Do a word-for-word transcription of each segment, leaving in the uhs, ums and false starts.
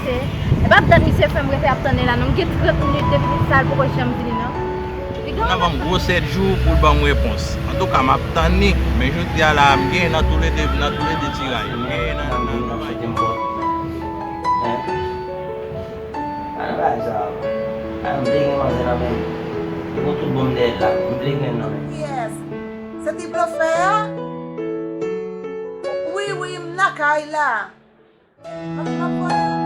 Se, e pa dat misye fè m rete ap tann li la non. M gen trant minit depi li sa l poko janm vini non. Li gen yon lòt. Nan ban m gwo sèt jou pou l ban m repons. Antouka, m ap tann li. Men jodi a la, m genyen nan toulede, nan toulede tiray. M genyen nan, nan, nan, nan. An bagay sa a. An m te gen manzè nan men m. Li pou tout bon m dèyè l la. M te gen nan men m. Kiyès? Se ti blofè a? Wi, wi, m nan kay la. M ap, m ap voye yon.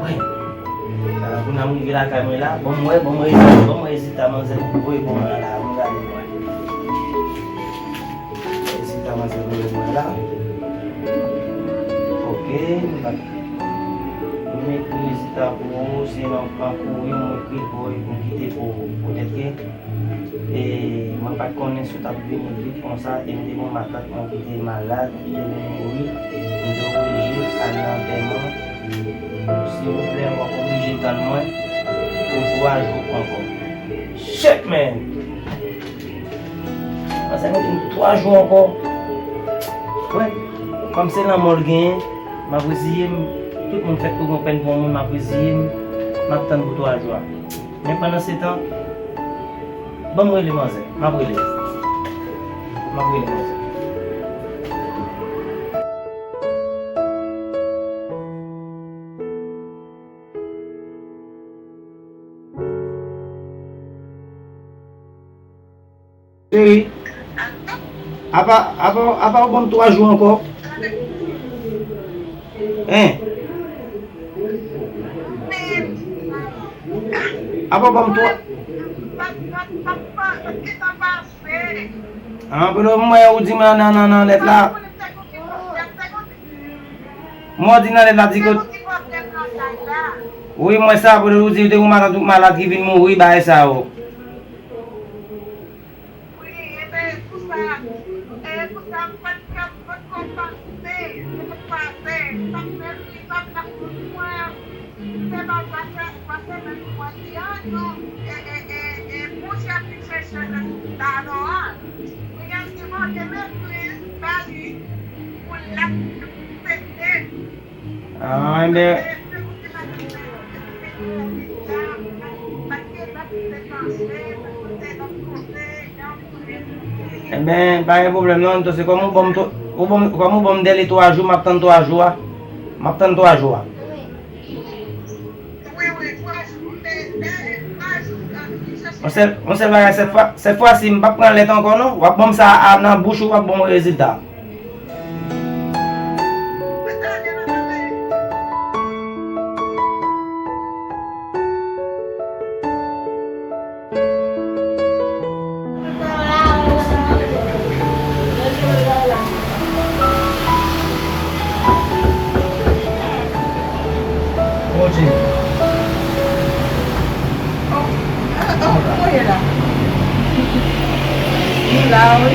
Wi. Ala, kounye a m rive lakay mwen la. Bon, m wè, bon, m wè, bon, m wè rezilta manzè voye pou mwen la. Ann gade mwen. Rezilta manzè voye mwen la. Ok, m ap, m ekri rezilta pou ou, se nan, an kouri, m ekri pou ou, m kite pou ou. Poutèt ke, e, mwen pa t konnen si w t ap vini vit konsa, e m te gen yon matant mwen ki te malad, ki te vin mouri, m te oblije al nan antèman. Silvouplè, w ap oblije tann mwen pou twa jou ankò. Shit, man! Manzè mete m twa jou ankò. Wè, kòm se lanmò l genyen, m ap reziye m. Tout moun fèk pou gon pèn pou yon moun, m ap reziye m. M ap tann pou twa jou a. Men pandan se tan, ban m rele manzè. M ap rele. M ap rele manzè. Cheri, apa, apa, apa w ban m twa jou ankò? Hein? Apa w ban m twa? Ah, bro, m wè ou di m nan, nan, nan, nan lèt la. M wè w di nan lèt la di ke. Wi, m wè sa, bro, ou di te gon matant malad ki vin mouri, bagay sa yo. Wi, enben, pou sa, e, pou sa, m pa t ka, m pa t ka panse, m pa t panse, sa k fè m li pa t ap konn mwen, se pa pase, pase menm mwen di a, non, e, e, e, e, Bondye ap vin chèche rezilta nou an. Mwen gen ti mande legliz ba li pou l aksepte. Ah, enben. Enben, pa gen pwoblèm non, Anto, se kòm ou ban m twa, ou ban m, kòm ou ban m dèle twa jou, m ap tann twa jou a. M ap tann twa jou a. Yon sèl, yon sèl bagay, sèt fwa, sèt fwa si m p ap pran lèt ankò non. W ap ban m sa a nan bouch ou, w ap ban m rezilta. Ou la, wi.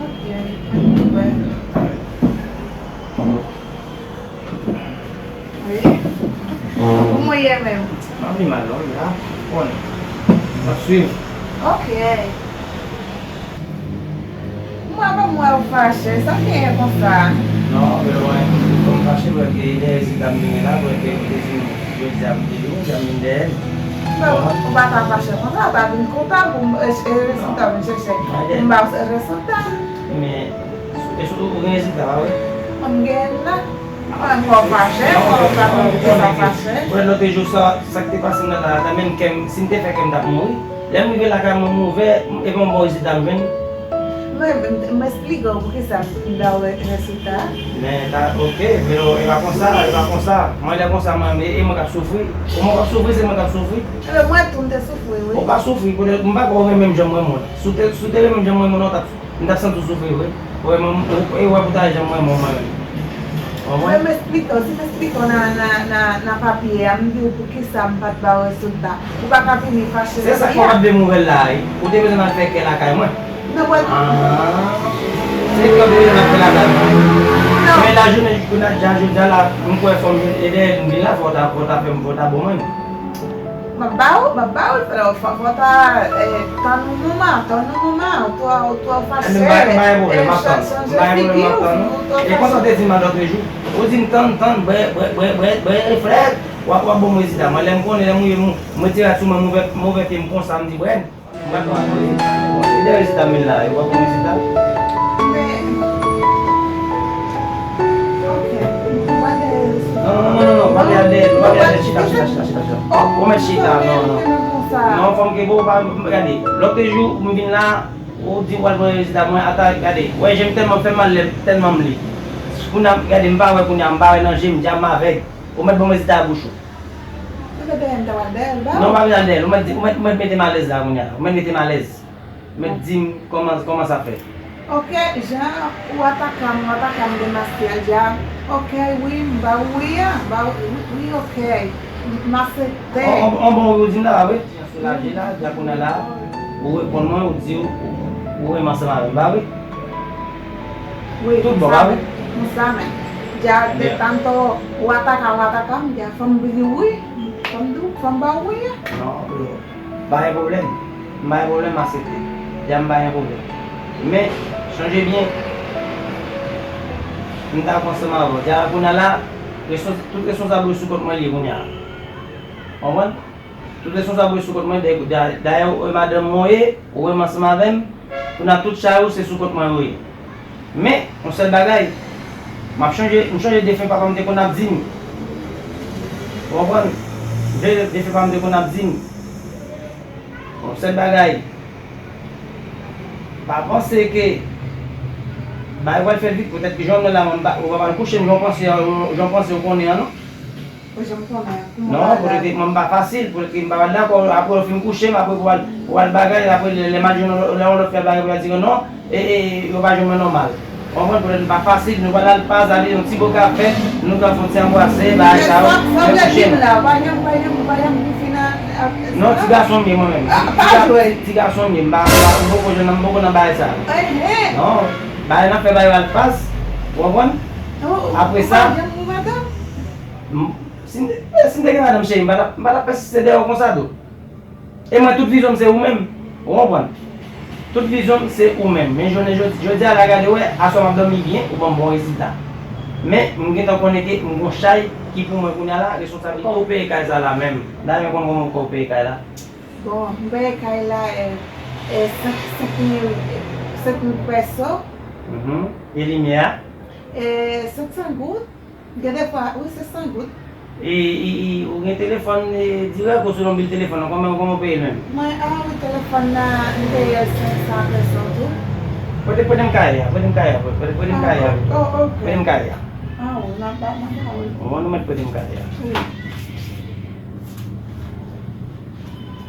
Ok, pa gen pwoblèm. Wi. Kòman w ye menm? M ap pi mal non, m la. Bon. M ap swiv. Ok. M wè, m wè w fache, sa k genyen konsa? Non, men mwen, m fache, mwen ke enerji sa m genyen la, mwen ke m te di m, jodi a m te vini, jan m vin dèyè l. Bon, ou pa ka fache konsa, ou ta vin kontan pou m, e, e, rezilta m chèche. M ba w rezilta. Men, e sou ou gen rezilta, pa vre? M gen la. Mwen, mwen fache, mwen pa konn poukisa fache. Mwen, lòt jou, sa, sa k te pase m nan la, ta menm kè m, si m te fè kè m t ap mouri. Lè m rive lakay mwen, m ouvè, epi yon bon rezilta m jwenn. Mwen, m, m esplike w poukisa m ba w rezilta. Men, ta, ok, men e pa konsa, e pa konsa. Mwen, lè konsa, mwen, e, e mwen k ap soufri. Ou mwen k ap soufri, se mwen k ap soufri. Ebyen, mwen tou, m te soufri, wi. Ou pa soufri, poutèt m pa kwè w renmen m jan m renmen w la. Si w te, si w te renmen m jan m renmen w la, w t ap M t ap santi w soufri vre. Ou wè, mwen, ou, e ou wè pou ta jan mwen, mwen, mwen menm. Ou konprann? Mwen, m esplike w, si m esplike w nan, nan, nan, nan papye a, m di w poukisa m pa t ba w rezilta. Ou pa ka vini fache jodi a. Se sa k fè w pa t vle m ouvè l la, wi. Ou te bezwen al fè kè lakay mwen. Non, mwen. Ah. Se kè w te bezwen al fè lakay mwen. Non. Men la, Jounen kounye a, jodi a la, m kwè fò m vin ede, m vin la, fò w ta, fò w ta fè m, fò w ta bon mwen. M ap ba ou, m ap ba ou, fò, fò, fò w ta, eh, tann yon moman, tann yon moman, ou twò, ou twò fache, eh, chanje figi w, ou twò fache. E konsa w te di m a lòt jou, ou di m tann, tann, bwè, bwè, bwè, bwè, bwè, e frè, w ap, w ap ban m rezilta. Mwen, lè m konnen, lè m rive, m, m retire sou mwen, m ouvè, m ouvè pye m konsa, m di, bwè. Mwen pa konn rezilta. Bon, se de rezilta m vin la, yo pa konn rezilta. Men, ok, m pa de rezilta. Non, non, non, non, non, non, pa de al dèyè, pa de al dèyè, chita, chita, chita, chita, chita. Oh, ou mèt chita, non, non. Non, fanm ke bon, pa, gade, lòt jou, m vin la, ou di w al pran rezilta, mwen, ata, gade, wè, je m tèlman fè mal, lè, tèlman m li. Kounye a, gade, m pa wè kounye a, m pa wè nan je m, dja m avèg. Ou mèt ban m rezilta a bouch ou. Ou te dèyè m ta pral dèyè l, ba? Non, m pa bezwen al dèyè l. Ou mèt di, ou mèt, ou mèt mete m alèz la kounye a. Ou mèt mete m alèz. Ou mèt di m kòman, kòman sa fè. Ok, jan ou ataka m, ou ataka m de master dja. Ok, wi, m ba ou wi a, m ba ou wi, wi, ok. M, m aksepte. On, on, on bon wi ou di m la, wi. Jan soulaje la, dja kounye a la, ou reponn mwen, ou di ou, ou, ou renmen ansanm avè m, ba wi. Wi, tout bon, ba wi. Konsa menm. Dja de tanto ou ataka, ou ataka m, dja fò m di wi. Fò m di w, fò m ba w wi a. Non, bro. Pa gen pwoblèm. M pa gen pwoblèm, m aksepte. Dja m pa gen pwoblèm. Men, chonje byen. M t ap ansanm avè w. Dja kounye a la, respons-, tout responsab yo sou kont mwen li ye kounye a. Konprann? Tout responsab yo sou kont mwen, dayè, dayè, ou, madanm mwen ou ye, ou renmen ansanm avè m, kounye a tout chay ou se sou kont mwen yo ye. Men, yon sèl bagay, m ap chonje, m chonje defen papa m te konn ap di m. Ou konprann? M chonje defen papa m te konn ap di m. Yon sèl bagay, pa panse ke bagay pral fèt vit, petèt ke jan w nan la, mwen, m pa, ou pa pral kouche m, jan w panse, jan w panse ou konnen an, non. Ou janm konnen, kouman bagay la. Non, poutèt ke mwen m pa fasil, poutèt ke m pa pral dakò, apre w fin kouche m, apre pou al, pou al bagay, apre lè, lè m al jwenn lè yon lòt fi al bagay pou al di ke non, e, e, yo pa jwenn mwen nòmal. Ou konprann, poutèt m pa fasil, nou pral al paz, ale yon ti boka fèt, nou ka fè yon ti anbrase, bagay sa yo, men kouche m. Sa w vle di m la, ou pa janm, ou pa janm, ou pa janm fin a, a, non, ti gason m ye mwen menm. Ah, pa jwe. Ti gason m ye, m pa, m pa, m poko jwenn nan, m poko nan bagay sa. Ehe. Non, bagay nan fè bagay al paz, ou konprann? Apre sa, ou pa janm gen madanm? M, Si m te, si m te gen madanm cheri, m pa t ap, m pa t ap pèsiste dèyè w konsa tou. E mwen, tout vizyon m se ou menm. Ou konprann? Tout vizyon m se ou menm. Men jounen jodi, jodi a la, gade wè, aswè m ap dòmi byen, ou ban m bon rezilta. Men, m gentan konnen ke m gon chay ki pou mwen kounye a la, responsablite. Ou peye kay sa la menm. Dayè, mwen konn kòman ou peye kay la. Bon, m peye kay la, e, e, senk, senk mil, senk mil peso. Mhm. E limyè a? E, senk san goud. Gen de fwa, wi, se san goud. E, e, e, ou gen telefòn, e, dirèk ou se nan bil telefòn nan? Kòman, kòman ou peye l menm? Mwen, a, wi, telefòn nan, m peye l senk san peso tou. Pote, pote m kay la, pote m kay la, pote, pote m kay la. Ah, oh, oh, ok. Pote m kay la. Ah, wi, nan, nan, nan, nan, wi. Ou konn ou mèt pote m kay la. Wi.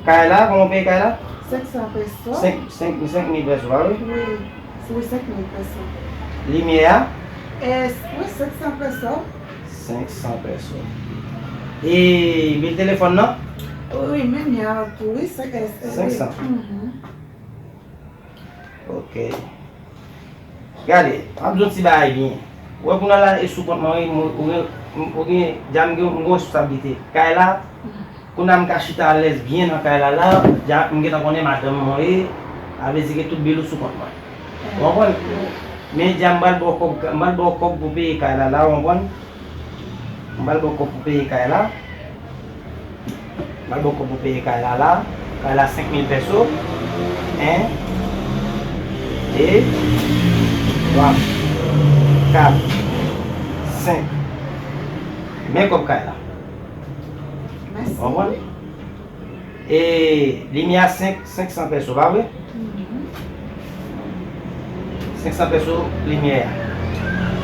Kay la, kòman ou peye kay la? Senk san peso. Senk, senk, senk mil peso, pa vre? Wi. Wi, senk mil peso. Limyè a? E, wi, senk san peso. Senk san peso. E bil telefòn nan? Wi, menm jan tou, wi, senk, e, e, senk san. Mhm. Ok. Gade, m ap di w ti bagay byen. Ou wè kounye a la, e sou kont mwen, wi, m, ou gen, m, ou gen, dja m gen, m gen responsablite. Kay la, kounye a m ka chita alèz byen nan kay la la, dja m gentan konnen madanm mwen ye, sa vle di ke tout bil ou sou kont mwen. Ou konprann? Men dja m pral ba w kòb, m pral ba w kòb pou peye kay la la, ou konprann? M pral ba w kòb pou peye kay la. M pral ba w kòb pou peye kay la la. Kay la senk mil peso. En, de, twa, kat, senk. Men kòb kay la. Mèsi. Konprann? E limyè a senk, senk san peso, pa vre? Mhm. Senk san peso limyè a.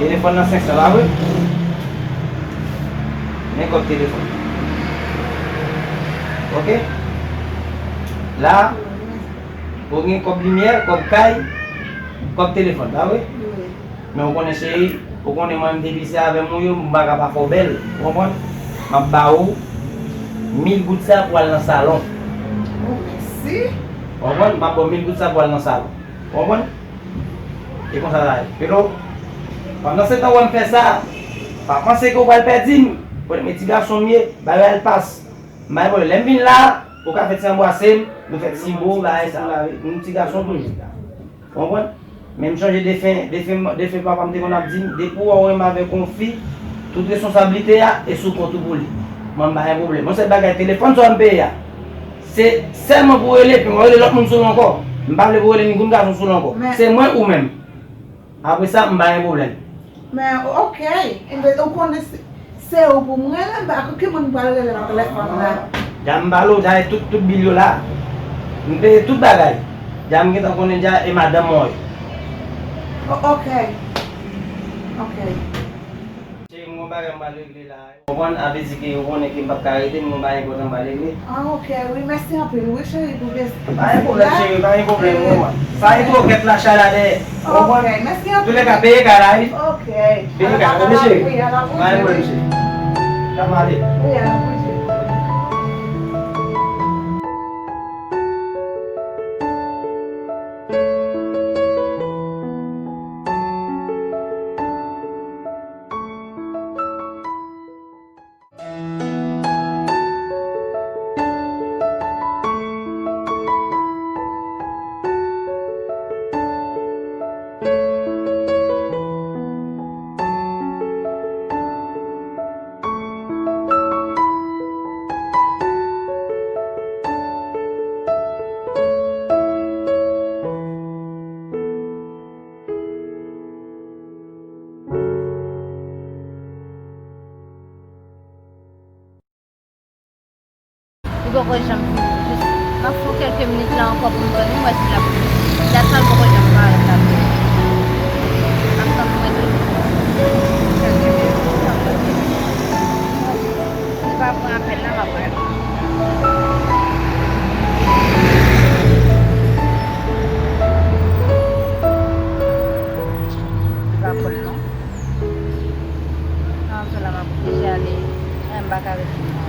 Telefòn nan senk san, pa vre? Men kòb telefòn. Ok? La, ou gen kòb limyè, kòb kay, kòb telefòn, pa vre? Wi. Men ou konnen, cheri, ou konnen mwen, m te pise avè m ou yo, m pa ka pa fè w bèl, ou konprann? M ap ba ou mil goud sa pou al nan salon. Oh, mèsi. Ou konprann? M ap ba w mil goud sa pou al nan salon. Ou konprann? E konsa sa ye. Pero, Pandan se tan w wè m fè sa, pa panse ke w pral pèdi m. Bon, men ti gason m ye, bagay al pas. M pa gen pwoblèm. Lè m vin la, ou ka fè ti anbwase m, nou fè ti bo, bagay sa. Nou ti gason toujou. Ou konprann? Men m chonje defen, defen, defen papa m te konn ap di m, depi w wè w renmen avèk yon fi, tout responsablite a, e sou kont ou pou li. Mwen, m pa gen pwoblèm. Yon sèl bagay, telefòn sa w m peye a, se sèlman pou rele, epi mwen rele lòt moun sou l ankò. M pa vle pou rele ningoun gason sou l ankò. Se mwen ou menm. Apre sa, m pa gen pwoblèm. Men, oke. Enben, ou konnen se, se ou pou m rele, m pa ki moun m pral rele nan telefòn nan. Dja m pale w, dja e tout, tout bil yo la. M peye tout bagay. Dja m gentan konnen dja e madanm mwen w ye. O-, oke. Oke. Cheri, m gon bagay m pral regle la. Konprann? A vle di ke yo konnen ke m p ap ka rete, m gon bagay enpòtan m pral regle. Ah, oke, wi, mèsi anpil, wi, cheri, pou vizit la. Pa gen pwoblèm, cheri, pa gen pwoblèm, konprann. Sa e twokèt la, chay la dèyè. Konprann? Oke, mèsi anpil. Toulèka, peye kay la, wi. Oke. Peye kay la, oke, cheri? Wi, ala poudre, wi. Pa gen pwoblèm, cheri. N ap ale. Wi, ala poudre. Li poko janm vini. Jis, m ap fè kèlke minit la ankò pou m wè, m wè si l ap vini. Dat sa l poko janm parèt la. M ap tann mwen tou. Kèlke minit pou m wè. Si l pa pran apèl la, m ap rele. Li pa pran l non. Anfen la m ap oblije ale. Mwen m pa ka ret sou mwen.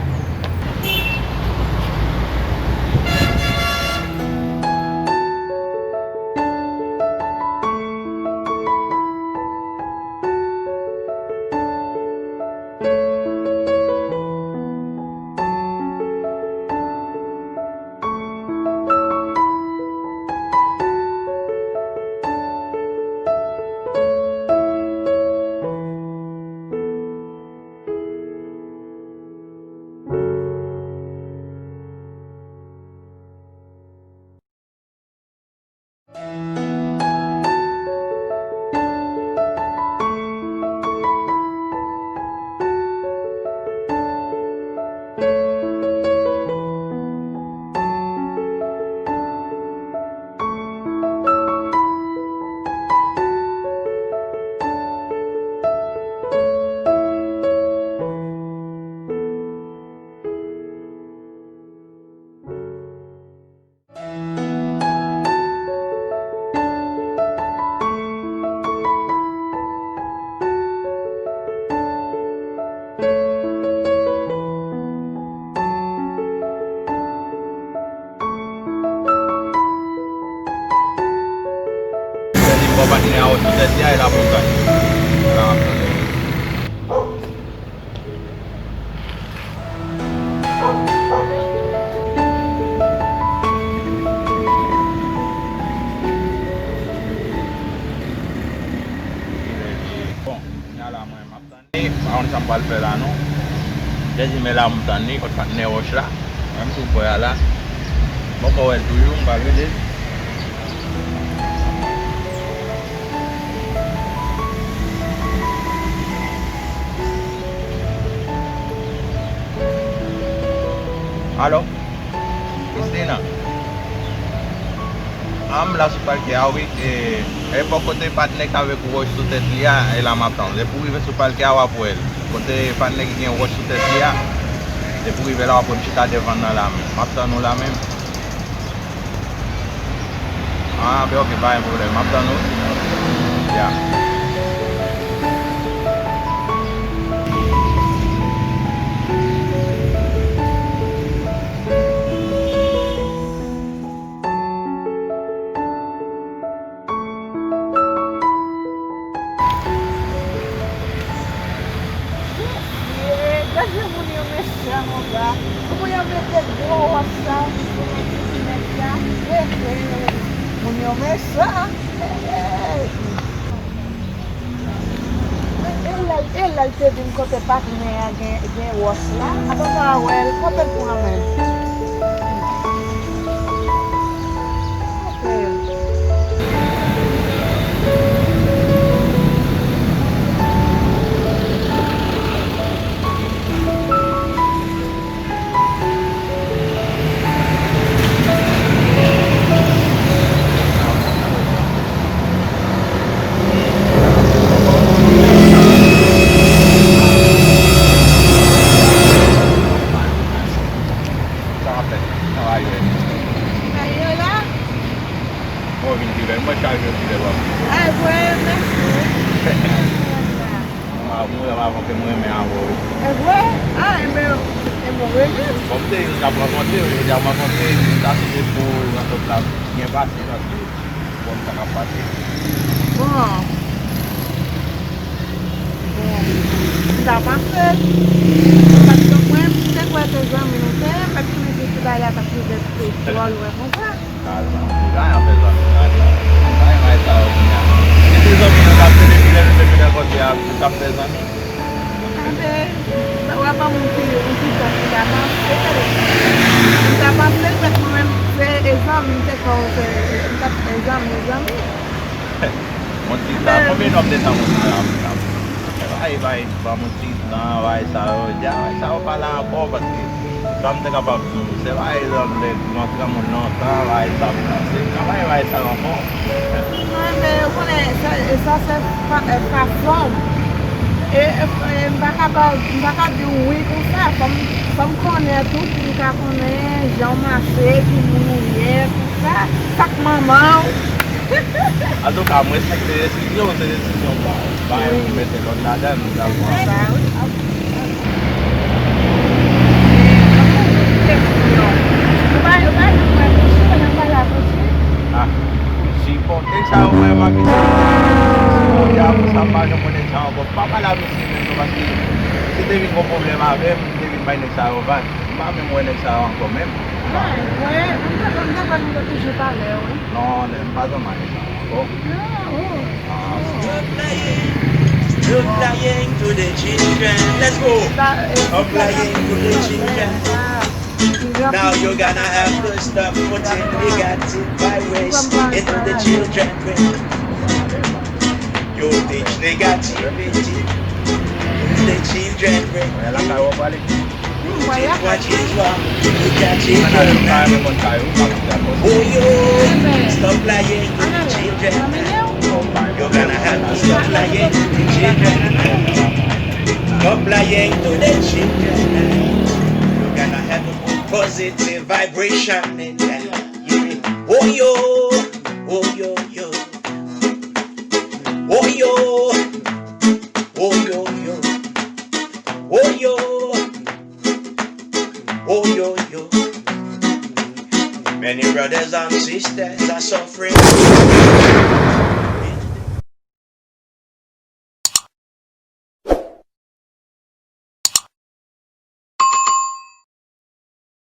Li pran patnè a w sou tèt li a, e la pou w gade. La m ap tande. Bon, kounye a la mwen, m ap tann. E, pa konn sa m pral fè la non. Dènye men la m tann li kot patnè Wòch la. Mwen m sou pwen a la. M poko wè l toujou, m pral rele l. Alo? Christina? A, m la sou palke a, wi. E, epòk kote patnè k avèk wòch sou tèt li a, e la m ap tann. Depi w rive sou palke a, w ap wè l. Kote patnè ki gen wòch sou tèt li a, depi w rive la, w ap wè m chita devan nan la menm. M ap tann ou la menm. A, ben, oke, pa gen pwoblèm. M ap tann ou. Ya. Sa, mon frè. Pou yo mete gwo wòch sa sou sentimèt sa. He, he. Moun yo mechan. He, he. E lè, e lè l te vin kote patnè a gen, gen wòch la? Apa pa wè l, kote l pran men? Kote l? Sa w ap fè? Travay ou ye? Travay ou la? Bon, vin pi bèl. Mwen chaje pi bèl w ap vin. Ay, vre, mèsi. Mwen, mwen, mwen, mwen, mwen renmen avè w, wi. E vre? Ah, enben, enben, w renmen. Bon, m te di nou t ap rankontre, wi, jodi a m rankontre, sa se te pou rankont la byen pase, paske, bon, sa k ap pase. Bon. Bon. M ta panse. Paske mwen, m te kwè se zanmi nou te ye, men konnen se ti bagay la t ap rive dwòl, wè, konsa. Sa zanmi, pa yon fè zanmi, pa yon fè zanmi, pa yon bagay sa yo kounye a. Gen de zanmi nou t ap fè depi lè nou te vin rankontre a, nou t ap fè zanmi. Anben, sa w ap ban m yon ti, yon ti tan pou m ta panse. M ta panse, fèt mwen menm, se, e zanmi, m te kwè w se, m t ap fè zanmi, zanmi. Yon ti tan, konbyen nòt de tan moun nan la, moun nan? Bay, bay, ban m yon ti tan, bay, sa yo, di, a, bay, sa yo pa la ankò, paske sa m te kapab di w, se pa egzanp, lè m ap granmoun lontan, bay, sa m, se pa bay, bay, sa yo ankò. Mwen, men, ou konnen, sa, sa se fa-, e, fason. E, e, e, m pa ka ba, m pa ka di w wi konsa, fò m, fò m konnen tou, pou m ka konnen jan w mache, ki moun ou ye, konsa, sa k manman w. Antouka, m respekte desizyon w, se desizyon pa w. Pa yon pou mete lòd ladan l, nou dakò. Se sa, wi. Kesyon. Ou pa, ou pa janm wè Kouchi, ou pa janm pale a Kouchi? Ah, Kouchi, bon, nèg sa yo vrèman ki, bon, ya, pou sa, m pa janm wè nèg sa yo ankò. M pa pale a mesye menm non, paske si te vin gon pwoblèm avè m, m te vin bay nèg sa yo vag. M pa menm wè nèg sa yo ankò menm. Ah, wè, m te, m te kwè nou te toujou pale, wi. Non, m pa janm wè nèg sa yo ankò. Ah, oh. Ah. Stop lying, stop lying to the children. Let's go. Stop lying to the children. Now you're gonna have to stop putting negative vibration into the children brain. You teach negativity to the children brain. Teach what is wrong, teach your children. Oh yo, stop lying to the children. You're gonna have to stop lying to the children. Stop lying to the children. You're gonna have to put positive vibration in them. Yeah. Oh yo, oh yo, yo. Oh yo, oh yo, yo. Oh yo, oh yo, yo. Many brothers and sisters are suffering.